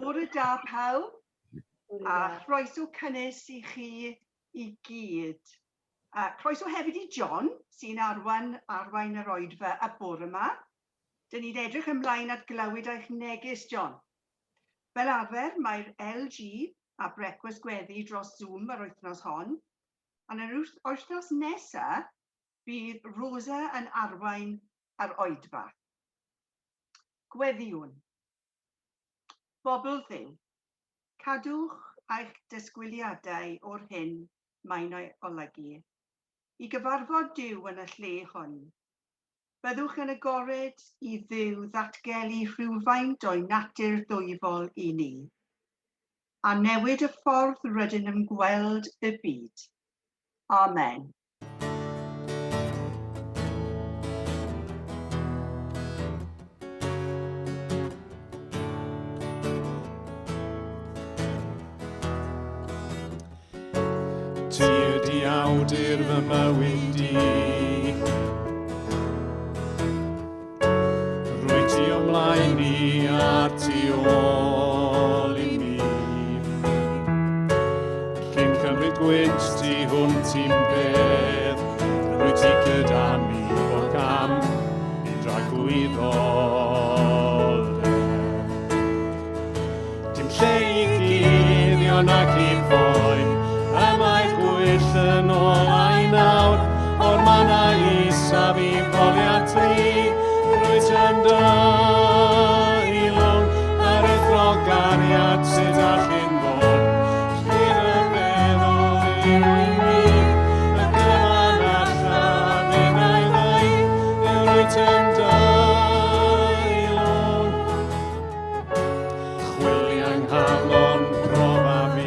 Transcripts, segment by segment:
Bore da pawb, a chroeso cynnes i chi i gyd. A croeso hefyd i John, sy'n arwain, arwain yr oedfa y bore yma. Dyn ni'n edrych ymlaen at glywed eich neges, John. Fel arfer, mae'r LG a Brecwast Gweddi dros Zoom yr wythnos hon, ond yr wythnos nesaf, bydd Rosa yn arwain yr oedfa. Gweddïwn. Bobl Dduw, cadwch eich dysgwyliadau o'r hyn mae'n ei olygu i gyfarfod Duw yn y lle hwn. Byddwch yn agored i Dduw ddatgelu rhywfaint o'i natur ddwyfol i ni, a newid y ffordd rydyn yn gweld y byd. Amen. Ti ydi awdur fy mywyd i. Rwy ti o mlaen i a'r tu ôl i mi. Cyn cymryd gwynt tu hwnt i'n bedd, rwy ti gyda mi bob cam i dragwyddol. Dim lle i guddio nac i ffoi, y mae'r gwyll yn olau nawr, o'r mannau isaf i foliant tri, rwyt yn dailwng ar ethro gariad sydd allu'n bod. Lle rhyfeddol yw i mi, y cyfan allaf innau ddweud, yw rwyt yn dailwng. Chwilio nghalon profa fi.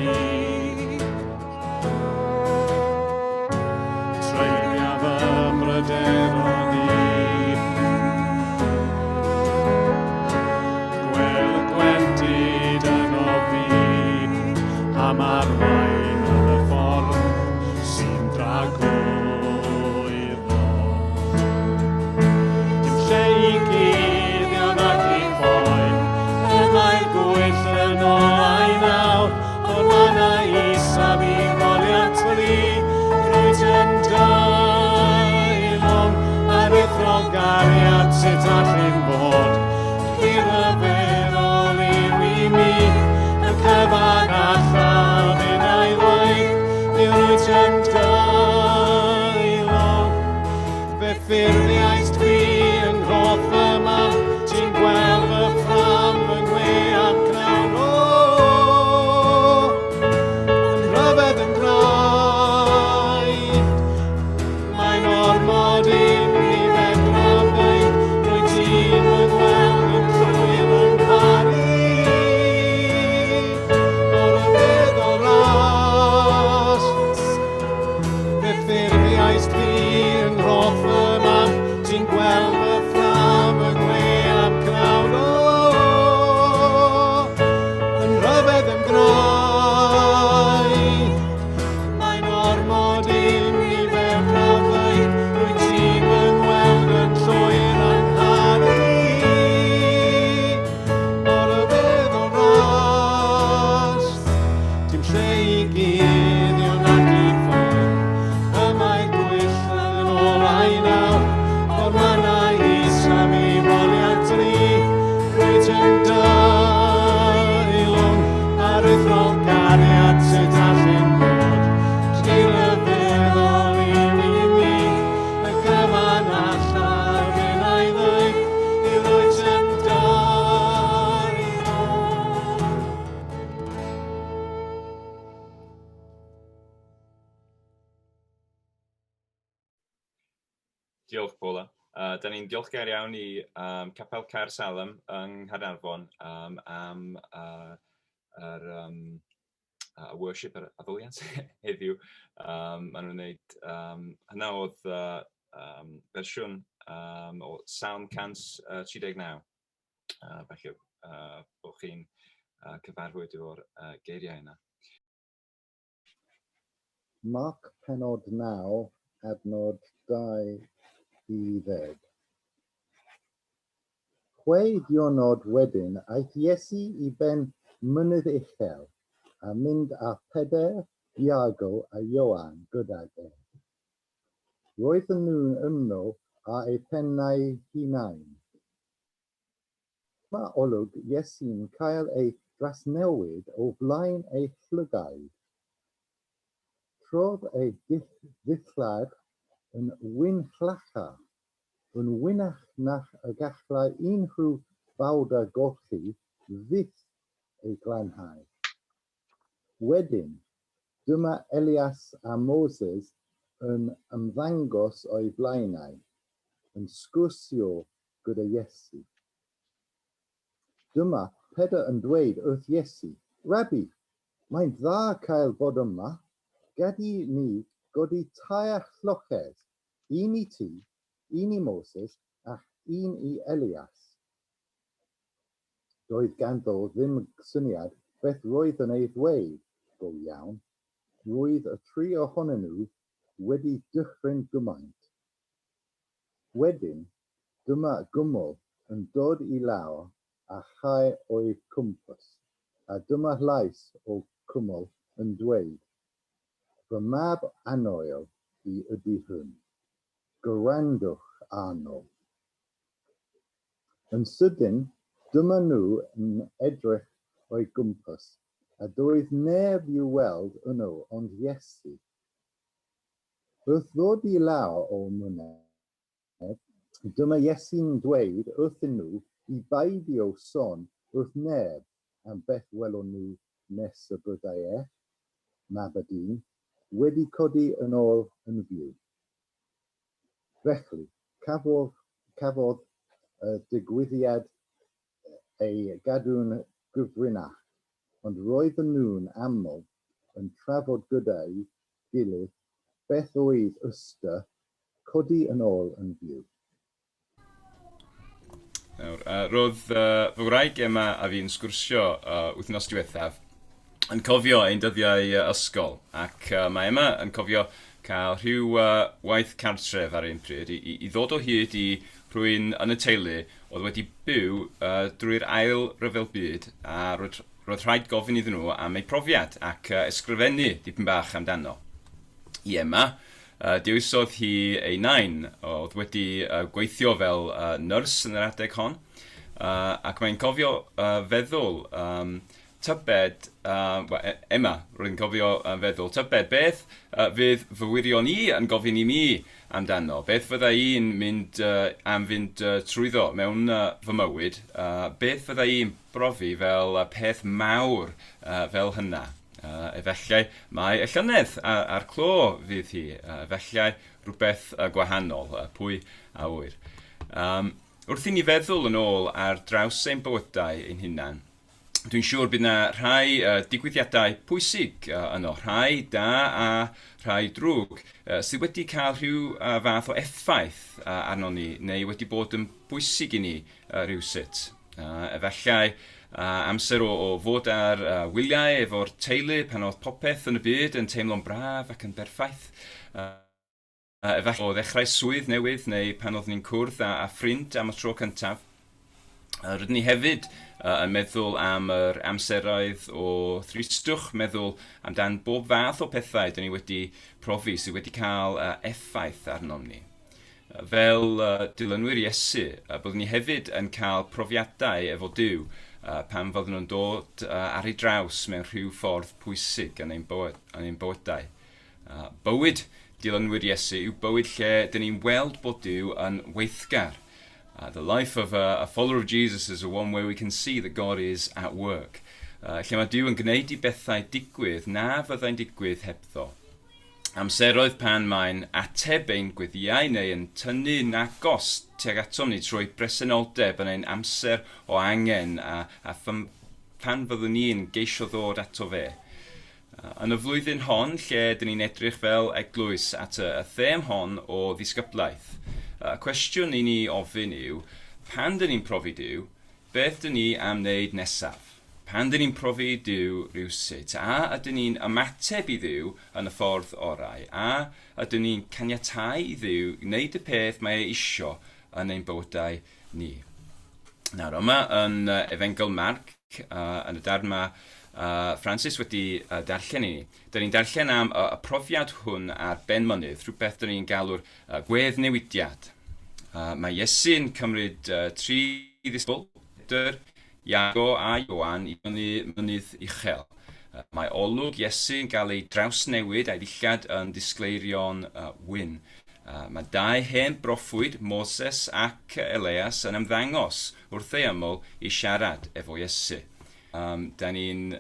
Treulia fy mhryderon i. Gwel y gwendid yno fi, am arwain yn y ffordd sy'n dragwyddol. Dim lle i guddio nac i ffoi, y mae'r gwyll yn olau nawr, o'r mannau isaf i foliant fri, rwyt yn dailwng aruthrol gariad sut allwn fod, hir ryfeddol yw i mi, y cyfan allaf innau ddweud, yw rwyt yn dailwng. Fe ffurfiaist fi yng nghroth fy mam, ti'n gweld fy fflam, fy ngwe a'm cnawn. O, yn rhyfedd yn graid, mae'n ormod i mi fedraf ddeud, rwyt ti'n fy ngweld yn llwyr yn ngharu. Mor ryfedd o ras. Fe ffurfiaist fi yng nghroth fy mam, ti'n gweld fy fflam, fy ngwe a'm cnawn, o, yn rhyfedd yn grau. Mae'n ormod i mi fel prawf ddweud, rwyt ti'n fy ngweld yn llwyr angharu. Mor ryfedd o ras, dim lle i guddio nac i ffoi. Y mae gwyll yn olau nawr, o'r mannau isaf i foliant ni. Rwyt yn dailwng aruthrol gariad sut allyn bod. Ti ryfeddol yw i mi, y cyfan allaf innau ddweud, yw rwyt yn dailwng. Diolch, Paula. Uh, da ni'n diolchgar iawn i um, Capel Caer Salem yng Nghaernarfon um, am uh, yr um, uh, worship, yr addoliant heddiw. Um, maen nhw'n gwneud, um, hynna oedd uh, um, fersiwn um, o Salm 139. Uh, felly, uh, bod chi'n uh, cyfarfod efo'r uh, geiriau yna. Marc pennod 9, adnod 2 i ddeg. Chwe diwrnod wedyn aeth Iesu i ben mynydd uchel a mynd â Pedr, Iago a Ioan gydag e. Roedden nhw yno ar eu pennau hunain. Dyma olwg Iesu'n cael ei drasnewid o flaen eu llygaid. Trodd ei ddillad yn wyn llachar, yn wynnach nag y gallai unrhyw bowdr golchi fyth ei glanhau. Wedyn, dyma Elias a Moses yn ymddangos o'u blaenau, yn sgwrsio gyda Iesu. Dyma Pedr yn dweud wrth Iesu, Rabbi, mae'n dda cael bod yma. Gad i ni godi tair lloches, un i ti, un i Moses ac un i Elias. Doedd ganddo ddim syniad beth roedd yn ei ddweud, go iawn. Roedd y tri ohonyn nhw wedi dychryn gymaint. Wedyn, dyma gwmwl yn dod i lawr a chau o'u cwmpas, a dyma llais o'r cwmwl yn dweud, Fy mab annwyl i ydy hwn. Gwrandwch arno. Yn sydyn, dyma nhw yn edrych o'i gwmpas, a doedd neb i'w weld yno ond Iesu. Wrth ddod i lawr o'r mynydd, dyma Iesu'n dweud wrthyn nhw i beidio sôn wrth neb am beth welon nhw nes y byddai e, Mab y Dyn, wedi codi yn ôl yn fyw. Felly, cafodd, cafodd y digwyddiad ei gadw'n gyfrinach, ond roedden nhw'n aml yn trafod gyda'i gilydd beth oedd ystyr codi yn ôl yn fyw. Nawr, roedd fy ngwraig Emma a fi'n sgwrsio wythnos diwethaf yn cofio ein dyddiau ysgol, ac mae Emma yn cofio cael rhyw waith cartref ar un pryd i, i, i ddod o hyd i rhywun yn y teulu oedd wedi byw drwy'r Ail Ryfel Byd a roedd, roedd rhaid gofyn iddyn nhw am eu profiad ac ysgrifennu dipyn bach amdano. I Emma, dewisodd hi ei nain, oedd wedi gweithio fel nyrs yn yr adeg hon, ac mae'n cofio feddwl, tybed, well, Emma, roedd yn cofio feddwl, tybed beth fydd fy wirion i yn gofyn i mi amdano, beth fydda i'n mynd am fynd trwyddo mewn fy mywyd, beth fydda i'n brofi fel peth mawr fel hynna. Efallai mai y llynedd a'r clo fydd hi, efallai rhywbeth gwahanol, pwy a ŵyr. Wrth i ni feddwl yn ôl ar draws ein bywydau ein hunain, dwi'n siŵr bydd yna rhai digwyddiadau pwysig yno, rhai da a rhai drwg, sydd wedi cael rhyw fath o effaith arnon ni, neu wedi bod yn bwysig i ni rhywsut. Efallai amser o, o fod ar wyliau efo'r teulu pan oedd popeth yn y byd yn teimlo'n braf ac yn berffaith. Efallai o ddechrau swydd newydd neu pan oeddwn ni'n cwrdd â, â ffrind am y tro cyntaf. Rydyn ni hefyd yn meddwl am yr amseroedd o thristwch, meddwl amdan bob fath o pethau dyn ni wedi profi sydd wedi cael effaith arnom ni. Fel dilynwyr Iesu, byddwn ni hefyd yn cael profiadau efo Duw pan fyddwn nhw'n dod ar ei draws mewn rhyw ffordd pwysig yn ein, bywyd, yn ein bywydau. Bywyd dilynwyr Iesu yw bywyd lle dyn ni'n weld bod Duw yn weithgar. The life of a follower of Jesus is a one where we can see that God is at work. Lle mae Duw yn gwneud i bethau digwydd na fyddai'n digwydd hebddo. Amseroedd pan mae'n ateb ein gweddiau neu yn tynnu nagos tuag atom ni trwy bresenoldeb yn ein amser o angen a, a pan fyddwn ni'n geisio ddod ato fe. Yn y flwyddyn hon, lle dyn ni'n edrych fel eglwys at y, y them hon o ddisgyblaeth, y cwestiwn i ni ofyn yw, pan dyn ni'n profi Duw, beth dyn ni am wneud nesaf? Pan dyn ni'n profi Duw rhywsut, a ydyn ni'n ymateb i Dduw yn y ffordd orau? A ydyn ni'n caniatáu i Dduw wneud y peth mae e isio yn ein bywydau ni? Nawr, yma yn Efengyl Marc, Yn y darn mae Francis wedi darllen i ni, da ni'n darllen am y profiad hwn ar ben mynydd, rhywbeth da ni'n galw'r gweddnewidiad. Mae Iesu'n cymryd tri ddisgybl, Pedr, Iago a Ioan, i fyny mynydd uchel. Mae olwg Iesu'n cael ei drawsnewid a'i ddillad yn disgleirio'n wyn. Mae dau hen broffwyd, Moses ac Elias, yn ymddangos wrth ei ymyl i siarad efo Iesu. Da ni'n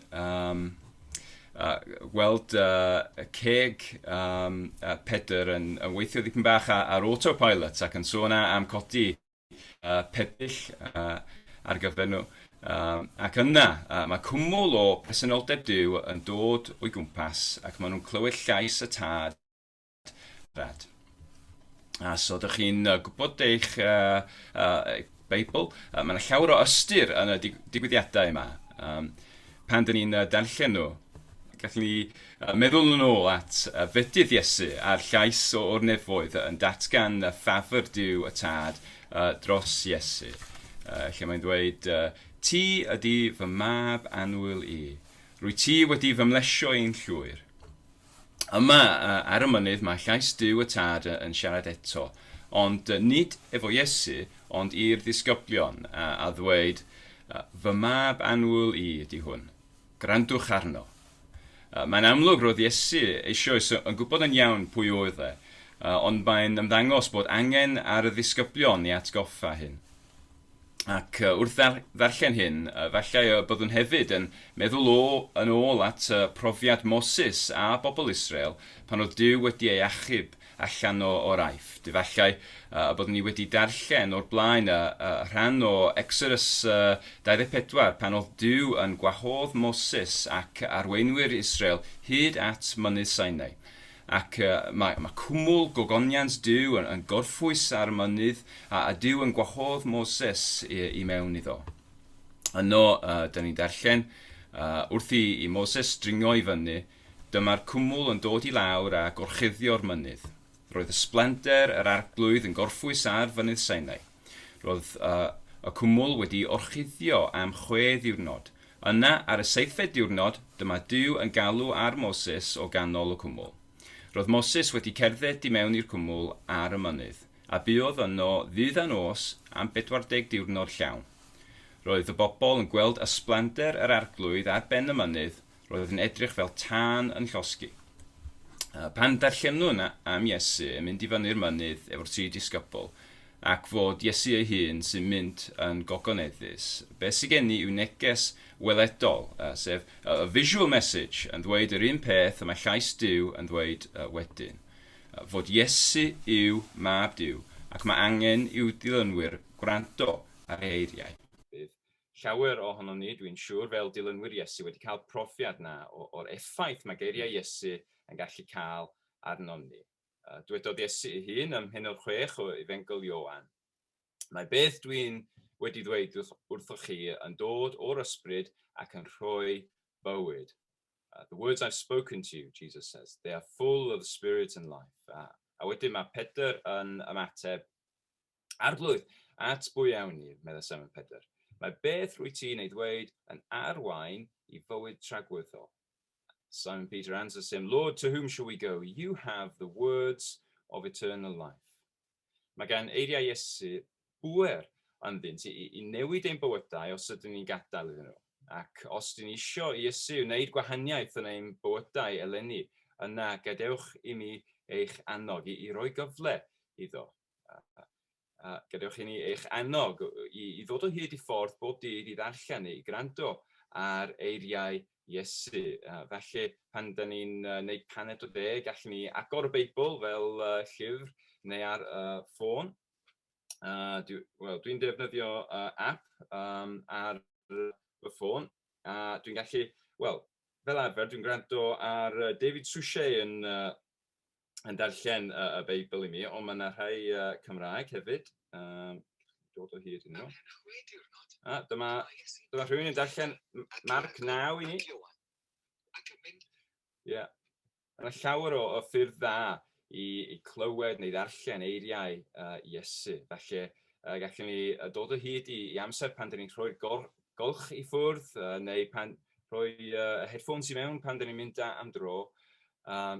gweld ceg Pedr yn weithio dipyn bach ar autopilot ac yn sôn am codi pebyll ar gyfer nhw. Ac yna, mae cwmwl o presenoldeb Duw yn dod o'i gwmpas ac maen nhw'n clywed llais y Tad Rad. A so ydych chi'n gwybod eich Beibl, mae yna llawer o ystyr yn y digwyddiadau yma. Pan dyn ni'n darllen nhw, gallwn ni meddwl yn ôl at fedydd Iesu a'r llais o'r nefoedd yn datgan ffafr Duw y Tad dros Iesu, lle mae'n dweud, Ti ydy fy mab annwyl i, rwy ti wedi fy mlesio i'n llwyr. Yma, ar y mynydd, mae llais Duw y Tad yn siarad eto, ond nid efo Iesu, ond i'r ddisgyblion, a ddweud, Fy mab annwyl i ydy hwn. Gwrandwch arno. Mae'n amlwg roedd Iesu eisoes yn gwybod yn iawn pwy oedd e, ond mae'n ymddangos bod angen ar y ddisgyblion i atgoffa hyn. Ac wrth ddarllen hyn, efallai y byddwn hefyd yn meddwl o yn ôl at profiad Moses a bobl Israel pan oedd Duw wedi ei achub allan o, o'r Aifft. Efallai y byddwn ni wedi darllen o'r blaen y, y rhan o Exodus 24 pan oedd Duw yn gwahodd Moses ac arweinwyr Israel hyd at Mynydd Sinai. Ac mae, mae cwmwl gogoniant Duw yn, yn gorffwys ar y mynydd, a, a Duw yn gwahodd Moses i, i mewn iddo. Yno, dyn ni'n darllen, wrth i, i Moses dringo i fyny, dyma'r cwmwl yn dod i lawr a gorchuddio'r mynydd. Roedd ysblander yr arglwydd yn gorffwys ar fynydd Sinai. Roedd y cwmwl wedi orchuddio am chwe ddiwrnod. Yna, ar y seithfed diwrnod, dyma Duw yn galw ar Moses o ganol y cwmwl. Roedd Moses wedi cerdded i mewn i'r cwmwl ar y mynydd, a buodd yno ddydd a nos am 40 diwrnod llawn. Roedd y bobl yn gweld ysblander yr arglwydd ar ben y mynydd, roedd yn edrych fel tân yn llosgi. Pan darllenwn am Iesu yn mynd i fyny'r mynydd efo'r tri disgybl, ac fod Iesu ei hun sy'n mynd yn gogoneddus, beth sydd gen i yw neges weledol, sef y visual message, yn ddweud yr un peth y mae llais Duw yn ddweud wedyn. Fod Iesu yw mab Duw, ac mae angen i'w dilynwyr gwrando ar ei eiriau. Bydd llawer ohonom ni, dwi'n siŵr, fel dilynwyr Iesu wedi cael profiad 'na o'r effaith mae geiriau Iesu yn gallu cael arnom ni. Dwedodd Iesu ei hun ym mhennod 6 o Efengyl Ioan, Mae beth dwi'n wedi ddweud wrthoch chi yn dod o'r ysbryd ac yn rhoi bywyd. The words I've spoken to you, Jesus says, they are full of the spirit and life. A, a wedyn mae Pedr yn ymateb, Arglwydd, at bwy awn ni? meddai Simon Pedr. Mae beth rwyt ti'n ei ddweud yn arwain i fywyd tragwyddol. Simon Peter answers him, Lord, to whom shall we go? You have the words of eternal life. Mae gan eiriau Iesu bŵer ynddynt i, i newid ein bywydau os ydyn ni'n gadael iddyn nhw. Ac os dyn ni isio i Iesu wneud gwahaniaeth yn ein bywydau eleni, yna gadewch i mi eich annog i, i roi gyfle iddo. A gadewch i ni eich annog i, i ddod o hyd i ffordd bob dydd i ddarllen neu i gwrando ar eiriau Iesu. Felly, pan dyn ni'n gwneud paned o de, gallwn ni agor y Beibl fel llyfr neu ar ffôn. Dwi, well, dwi'n defnyddio app ar fy ffôn, a dwi'n gallu, wel, fel arfer, dwi'n gwrando ar David Suchet yn yn darllen y, y Beibl i mi, ond mae yna rhai Cymraeg hefyd. Dod o hyd i nhw. A, dyma, dyma rhywun yn darllen Marc 9 i ni. Ie. Yeah. Yna llawer o, o ffyrdd dda i, i clywed neu ddarllen eiriau Iesu. Felly, gallwn ni dod o hyd i, i amser pan dyn ni'n rhoi'r gor golch i ffwrdd, neu pan rhoi headphones i mewn pan dyn ni'n mynd am dro,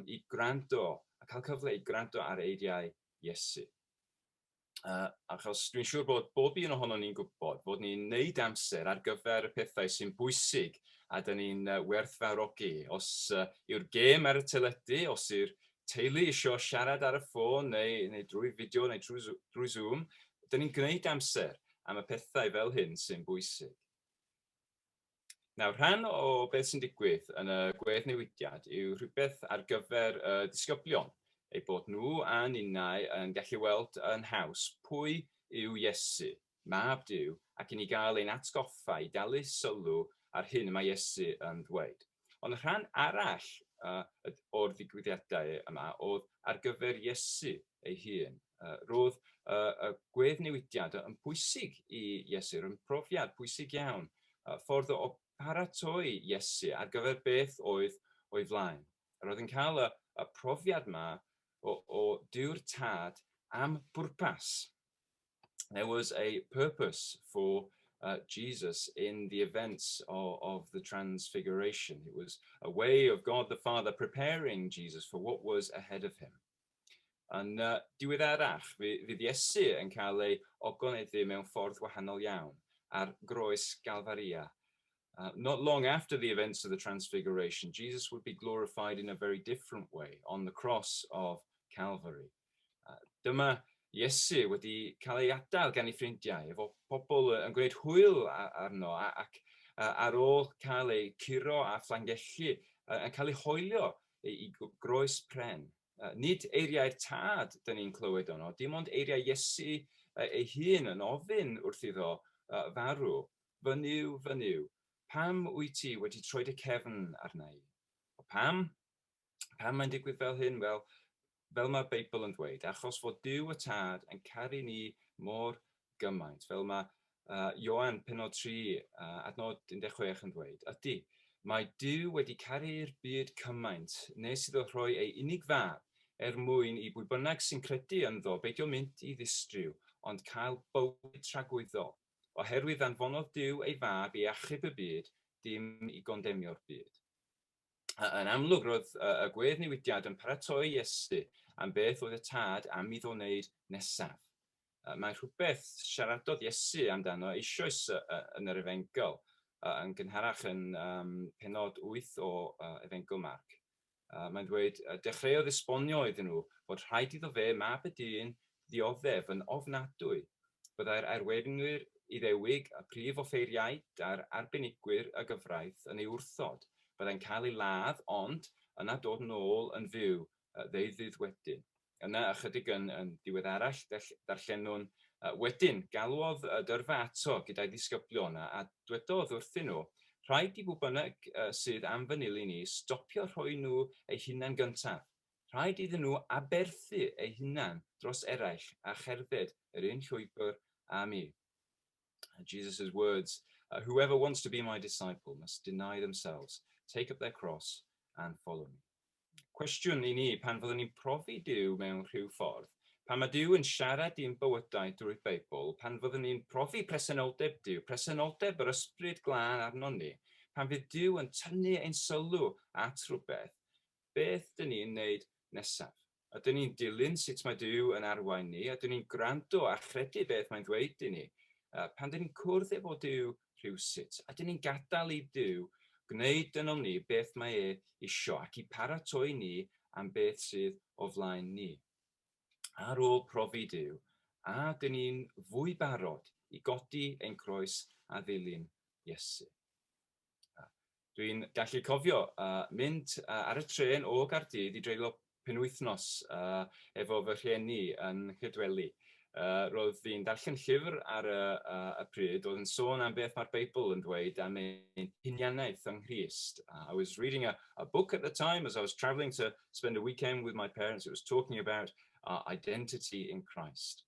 i gwrando, a cael cyfle i gwrando ar eiriau Iesu. Achos dwi'n siŵr bod bob un ohonon ni'n gwybod bod ni'n neud amser ar gyfer y pethau sy'n bwysig a dyn ni'n werthfawrogi. Os yw'r gêm ar y teledu, os yw'r teulu isio siarad ar y ffôn neu drwy fideo neu drwy Zoom, dyn ni'n gwneud amser am y pethau fel hyn sy'n bwysig. Nawr, rhan o beth sy'n digwydd yn y gweddnewidiad yw rhywbeth ar gyfer y disgyblion, eu bod nhw a ninnau yn gallu weld yn haws pwy yw Iesu, Mab Duw, ac i ni gael ein atgoffa i dalu sylw ar hyn y mae Iesu yn ddweud. Ond y rhan arall o'r ddigwyddiadau yma oedd ar gyfer Iesu ei hun. Roedd y gweddnewidiad yn bwysig i Iesu, roedd yn profiad pwysig iawn, ffordd o paratoi Iesu ar gyfer beth oedd o'i flaen. Roedd yn cael y profiad yma o Duw'r Tad am bwrpas. There was a purpose for Jesus in the events of the Transfiguration. It was a way of God the Father preparing Jesus for what was ahead of him. Yn diweddarach, fydd Iesu yn cael ei ogoneddu mewn ffordd wahanol iawn ar groes Galfaria. Not long after the events of the Transfiguration, Jesus would be glorified in a very different way on the cross of Calvary. Dyma Iesu wedi cael ei adael gan ei ffrindiau, efo pobl yn gwneud hwyl arno ac ar ôl cael ei curo a phlangellu, yn cael ei hoelio i groes pren. Nid eiriau'r Tad dyn ni'n clywed ono, dim ond eiriau Iesu ei hun yn ofyn wrth iddo farw, "Fy Nuw, fy Nuw, pam wyt ti wedi troi dy cefn arna i?" O pam? Pam mae'n digwydd fel hyn? Wel, fel mae'r Beibl yn dweud, achos fod Duw y Tad yn caru ni mor gymaint. Fel mae Ioan pennod 3, adnod 16 yn dweud, ydy, mae Duw wedi caru'r byd cymaint nes iddo rhoi ei unig fab er mwyn i bwy bynnag sy'n credu ynddo beidio mynd i ddistryw, ond cael bywyd tragwyddol. Oherwydd anfonodd Duw ei fab i achub y byd, dim i gondemio'r byd. Yn amlwg, roedd y gweddnewidiad yn paratoi Iesu am beth oedd y Tad am iddo wneud nesaf. Mae rhywbeth siaradodd Iesu amdano eisoes yn yr Efengyl, yn gynharach yn pennod 8 o Efengyl Marc. Mae'n dweud, dechreuodd esbonio iddyn nhw fod rhaid iddo fe, Mab y Dyn, ddioddef yn ofnadwy. Byddai'r arweinwyr Iddewig, y prif offeiriaid a'r arbenigwyr y gyfraith yn ei wrthod. Byddai'n cael ei ladd, ond yna dod nôl yn fyw ddeuddydd wedyn. Yna, ychydig yn ddiweddarach, darllenwn, "Wedyn, galwodd y dyrfa ato gyda'i ddisgyblion a dwedodd wrthyn nhw, 'Rhaid i bwy bynnag sydd am fy nilyn i stopio rhoi nhw eu hunain gyntaf. Rhaid iddyn nhw aberthu eu hunain dros eraill a cherdded yr un llwybr â mi.'" Jesus' words, "Whoever wants to be my disciple must deny themselves, take up their cross and follow me." Cwestiwn i ni, pan fyddwn ni'n profi Duw mewn rhyw ffordd, pan mae Duw yn siarad i'n bywydau drwy'r Beibl, pan fyddwn ni'n profi presenoldeb Duw, presenoldeb yr Ysbryd Glân arnon ni, pan fydd Duw yn tynnu ein sylw at rhywbeth, beth dyn ni'n wneud nesaf? Ydyn ni'n dilyn sut mae Duw yn arwain ni? Ydyn ni'n gwrando a chredu beth mae'n ddweud i ni? Pan dyn ni'n cwrdd efo Duw rhywsut, ydyn ni'n gadael i Duw gwneud ynom ni beth mae e isio ac i paratoi ni am beth sydd o flaen ni? Ar ôl profi Duw, a dyn ni'n fwy barod i godi ein croes a ddilyn Iesu? Dwi'n gallu cofio mynd ar y trên o Gaerdydd i dreulio penwythnos efo fy rhieni yn Nghydweli. Roedd fi'n darllen llyfr ar y pryd oedd yn sôn am beth mae'r Beibl yn dweud am ein hunianaeth yng Nghrist. I was reading a book at the time as I was travelling to spend a weekend with my parents. It was talking about our identity in Christ.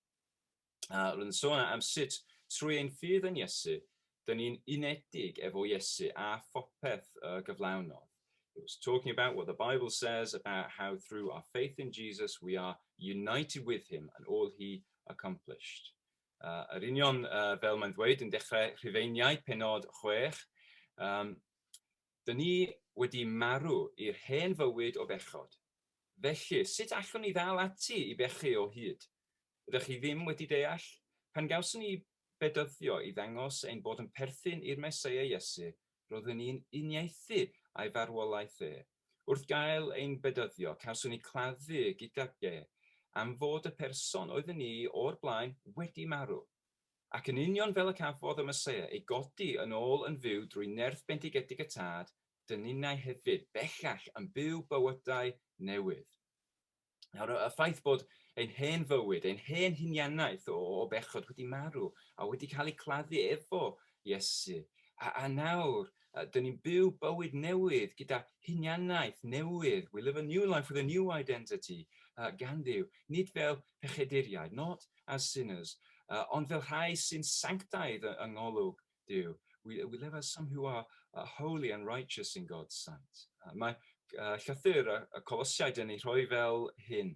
Roedd yn sôn am sut trwy ein ffydd yn Iesu, dyn ni'n unedig efo Iesu a phopeth gyflawnodd. It was talking about what the Bible says about how through our faith in Jesus we are united with him and all he accomplished. Yr union fel mae'n dweud yn dechrau Rhufeiniau penod 6, um, dyn ni wedi marw i'r hen fywyd o bechod. Felly, sut allwn ni ddal ati i bechu o hyd? Ydych chi ddim wedi deall? Pan gawson ni bedyddio i ddangos ein bod yn perthyn i'r Meseia Iesu, roeddwn ni'n uniaethu â'i farwolaeth e. Wrth gael ein bedyddio, cawson ni claddu gydag e, am fod y person oeddwn ni o'r blaen wedi marw. Ac yn union fel y cafodd y Meseia ei godi yn ôl yn fyw drwy nerth bendigedig y Tad, dyn ninnau hefyd bellach yn byw bywydau newydd. Nawr, y ffaith bod ein hen fywyd, ein hen hunianaeth o, o bechod wedi marw a wedi cael ei claddu efo Iesu. A, a nawr, dyn ni'n byw bywyd newydd gyda hunianaeth newydd. We live a new life with a new identity gan Dduw. Nid fel pechaduriaid, not as sinners, ond fel rhai sy'n sanctaidd yng ngolwg Duw. We, we live as some who are holy and righteous in God's sight. Mae llythyr y, y Colosiaid yn ei rhoi fel hyn.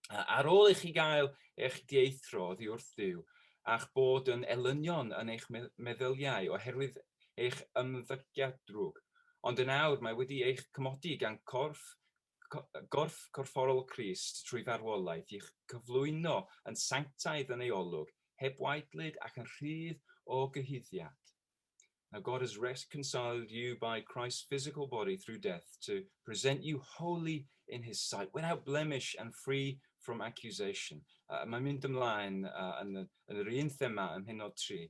Ar ôl i chi gael eich dieithro oddi wrth Dduw, a'ch bod yn elynion yn eich meddyliau oherwydd eich ymddygiad drwg, ond yn awr mae wedi eich cymodi gan corff gorff corfforol Crist trwy farwolaeth i'ch cyflwyno yn sanctaidd yn ei olwg, heb waedlyd ac yn rhydd o gyhuddiad. Now God has reconciled you by Christ's physical body through death to present you holy in his sight, without blemish and free from accusation. Mae'n mynd ymlaen yn, yn yr un thema ym mhenod 3.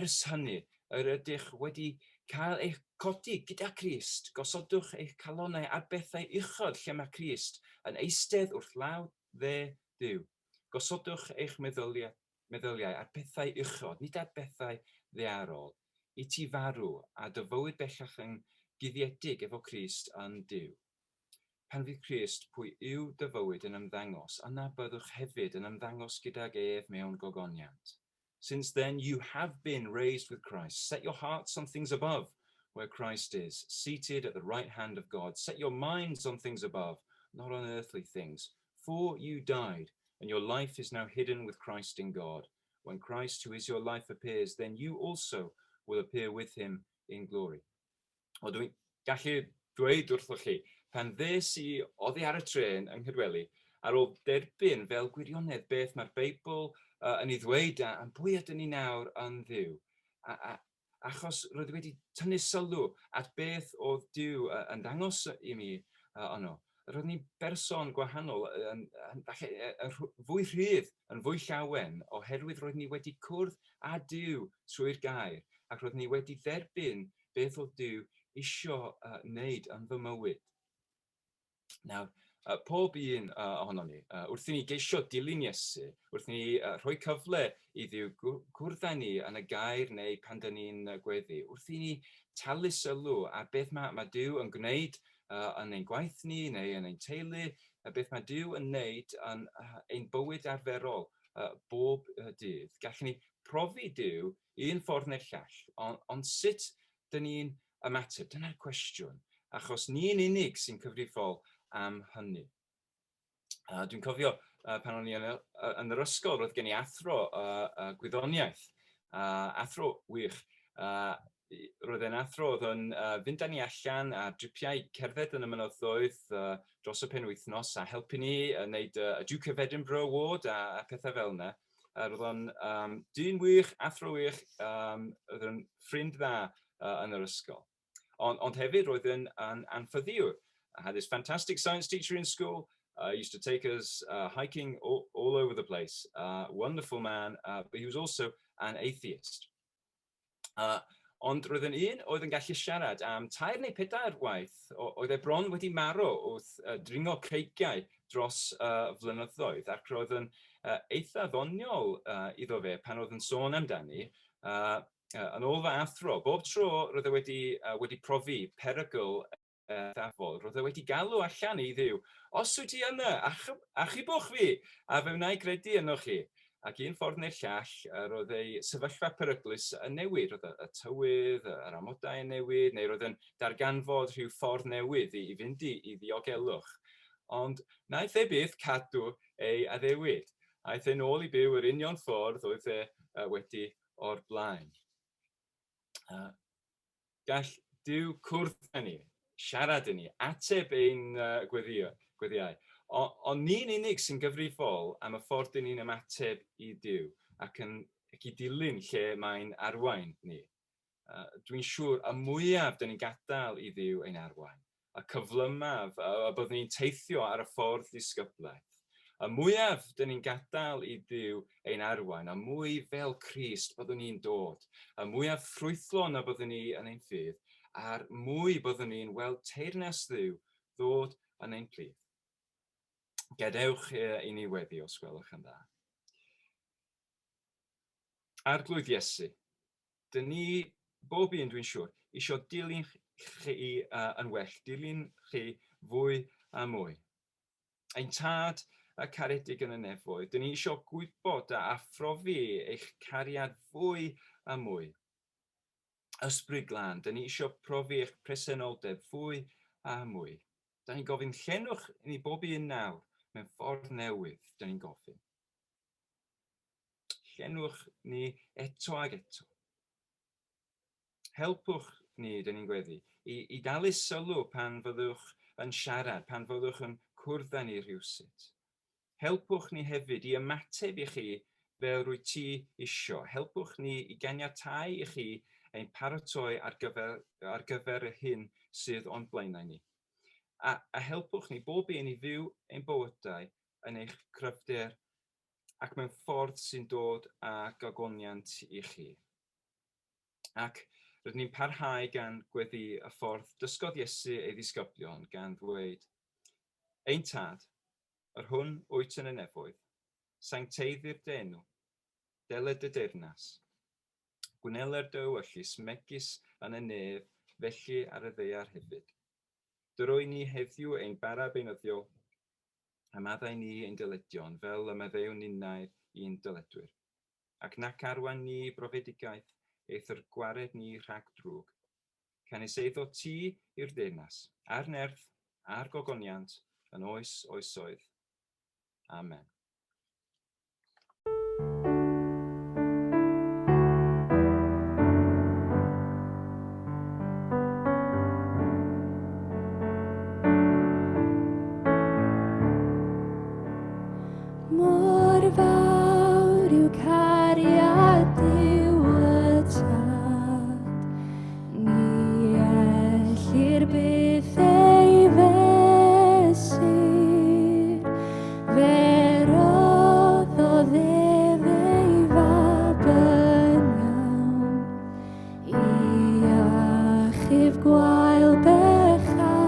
Ers hynny, yr ydych wedi cael eich codi gyda Christ, gosodwch eich calonnau ar bethau uchod lle mae Crist yn eistedd wrth law dde Duw. Gosodwch eich meddyliau, meddyliau ar bethau uchod, nid ar bethau ddaearol, i ti farw a dy fywyd bellach yn guddiedig efo Crist yn Duw. Pan fydd Crist, pwy yw dy fywyd yn ymddangos, yna byddwch hefyd yn ymddangos gydag ef mewn gogoniant. Since then you have been raised with Christ. Set your hearts on things above, where Christ is, seated at the right hand of God. Set your minds on things above, not on earthly things. For you died, and your life is now hidden with Christ in God. When Christ, who is your life, appears, then you also will appear with him in glory. O, dwi'n gallu dweud wrthoch chi, pan ddes i oddi ar y trên yng Nghydweli, ar ôl derbyn fel gwirionedd beth mae'r Beibl yn ei ddweud am pwy ydyn ni nawr yn Dduw, a, a, achos roedd wedi tynnu sylw at beth oedd Duw yn dangos i mi yno. Roedd ni'n berson gwahanol, yn, yn, falle yn fwy rhydd, yn fwy llawen, oherwydd roedd ni wedi cwrdd â Duw trwy'r gair, ac roedd ni wedi dderbyn beth oedd Duw isio wneud yn fy mywyd. Nawr, pob un ohonon ni, wrth i ni geisio dilyn Iesu, wrth i ni rhoi cyfle i Dduw gwrdd â ni yn y gair neu pan dyn ni'n gweddi, wrth i ni talu sylw ar beth mae, mae Duw yn gwneud yn ein gwaith ni neu yn ein teulu, beth mae Duw yn wneud yn ein bywyd arferol bob dydd. Gallwn ni profi Duw un ffordd neu'r llall, ond, ond sut dyn ni'n ymateb? Dyna'r cwestiwn, achos ni'n unig sy'n cyfrifol am hynny. Dwi'n cofio pan o'n i yn, yn yr ysgol, roedd gen i athro gwyddoniaeth, athro wych. Roedd e'n athro oedd yn fynd â ni allan ar dripiau cerdded yn y mynyddoedd dros y penwythnos a helpu ni wneud y Duke of Edinburgh Award a, a pethau fel yna. Roedd o'n um, dyn wych, athro wych, um, roedd o'n ffrind dda yn yr ysgol. Ond, ond hefyd roedd yn, an, anffyddiwr. I had this fantastic science teacher in school. Used to take us hiking all, all over the place. Wonderful man, but he was also an atheist. Ond roedd yn un oedd yn gallu siarad am tair neu pedair waith, oedd e bron wedi marw wrth dringo creigiau dros flynyddoedd, ac roedd yn eitha ddoniol iddo fe pan oedd yn sôn amdani. Yn ôl fy athro, bob tro roedd e wedi, wedi profi perygl eithafol. Roedd e wedi galw allan i Dduw, os wyt ti yna, achubwch fi, a fe wna i gredu ynoch chi. Ac un ffordd neu'r llall, roedd ei sefyllfa peryglus yn newid. Roedd y tywydd, yr amodau yn newid, neu roedd yn darganfod rhyw ffordd newydd i, i fynd i, i ddiogelwch. Ond wnaeth e byth cadw ei addewid. Aeth e'n ôl i byw yr union ffordd oedd e wedi o'r blaen. Gall Duw cwrdd â ni, siarad â ni, ateb ein gweddïau. Ond ni'n unig sy'n gyfrifol am y ffordd dyn ni'n ymateb i Duw ac yn ac i dilyn lle mae'n arwain ni. Dwi'n siŵr y mwyaf dyn ni'n gadael i Dduw ein arwain, y cyflymaf y byddwn ni'n teithio ar y ffordd ddisgyblaeth. Y mwyaf dyn ni'n gadael i Dduw ein arwain, y mwy fel Crist byddwn ni'n dod, y mwyaf ffrwythlon y byddwn ni yn ein ffydd, a'r mwy byddwn ni'n weld teyrnas Dduw ddod yn ein plith. Gadewch i ni weddi os gwelwch yn dda. Arglwydd Iesu, dyn ni, bob un dwi'n siŵr, isio dilyn chi yn well, dilyn chi fwy a mwy. Ein tad y caredig yn y nefoedd, dyn ni isio gwybod a phrofi eich cariad fwy a mwy. Ysbryd glân, dyn ni isio profi eich presenoldeb fwy a mwy. Dyn ni'n gofyn llenwch ni bob un nawr mewn ffordd newydd, dyn ni'n gofyn. Llenwch ni eto ag eto. Helpwch ni, dyn ni'n gweddi, i, i dalu sylw pan fyddwch yn siarad, pan fyddwch yn cwrdd â ni rhywsut. Helpwch ni hefyd i ymateb i chi fel rwy ti isio. Helpwch ni i ganiatáu i chi ein paratoi ar gyfer, ar gyfer y hyn sydd o'n blaenau ni. A, a helpwch ni bob un i fyw ein bywydau yn eich cryfder ac mewn ffordd sy'n dod â gogoniant i chi. Ac rydyn ni'n parhau gan gweddi y ffordd dysgodd Iesu ei ddisgyblion gan ddweud, Ein Tad, yr hwn wyt yn y nefoedd, sancteiddir dy enw, deled dy deyrnas. Gwneler dy ewyllys megis yn y nef, felly ar y ddaear hefyd. Dyroi ni heddiw ein bara beunyddiol, a maddau ni ein dyledion, fel y maddeuwn ninnau i'n dyledwyr. Ac nac arwain ni i brofedigaeth, eithr gwared ni rhag drwg. Canys eiddo ti yw'r deyrnas, a'r nerth, a'r gogoniant, yn oes oesoedd. Amen. Mor fawr yw cariad Duw y Tad, ni ellir byth ei fesur. Fe roddodd ef ei fab yn iawn i achub gwael bechadur.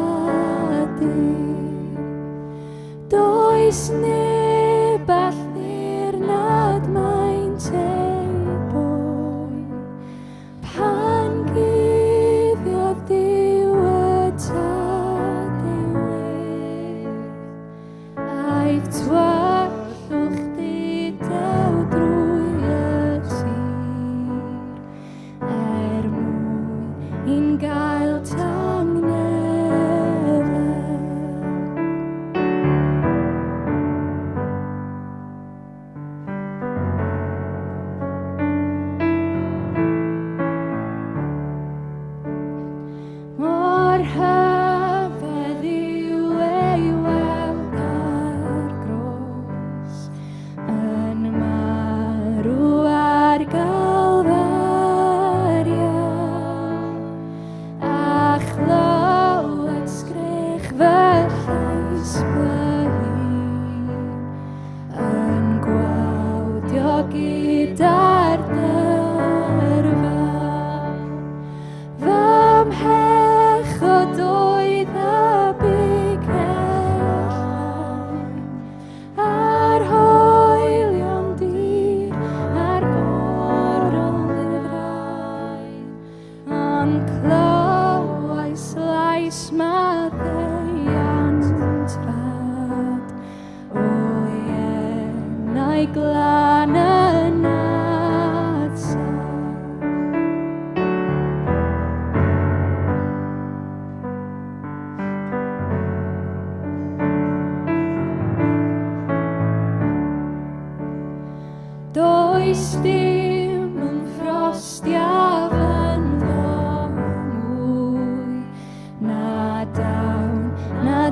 Does neb all ddirnad maint ei boen. Pan guddiodd Duw y Tad ei wedd, aeth tywyllwch dudew drwy y tir, er mwyn i'n gael tangnefedd. Mor rhyfedd yw ei weld ar groes, yn marw ar Galfaria, a chlywed sgrech fy llais fy hun. Yn gwawdio gyda'r dyrfa, fy mhechod.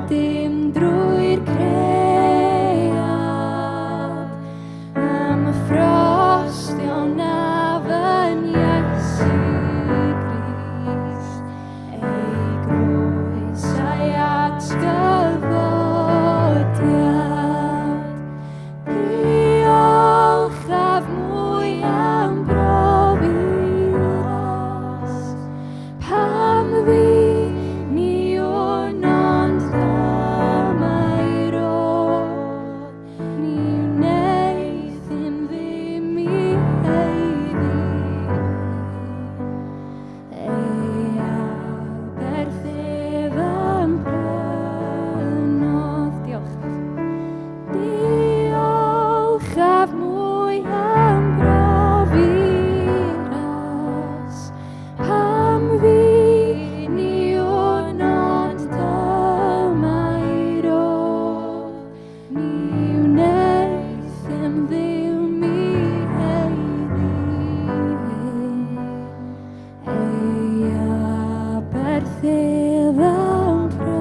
dim drwy'r cread. Am y ffrostio na fy Iesu Grist, ei groes a'i atgyfodiad. Diolchaf mwy am brofi ras, pam fi ni wn ond dyma'i rodd, ni wnaethum ddim i haeddu Ei aberth ef a'm prynodd. Diolch. Diolchaf mwy am brofi ras, pam fi ni wn ond dyma'i rodd. Ni wnaethum ddim i haeddu hyn. Ei aberth ef a'm prynodd.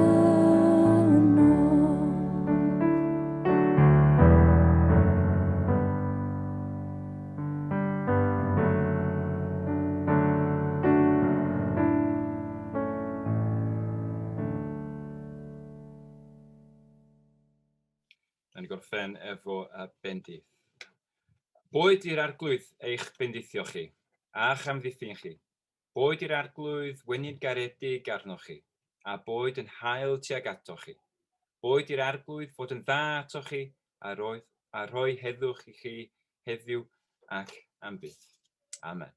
Da ni gorffen efo y bendith. Boed i'r Arglwydd eich bendithio chi, a'ch amddiffyn chi. Boed i'r Arglwydd wenu'n garedig arnoch chi, a boed yn hael tuag atoch chi. Boed i'r Arglwydd fod yn dda atoch chi, a, roedd, a rhoi heddwch i chi heddiw ac am byth. Amen.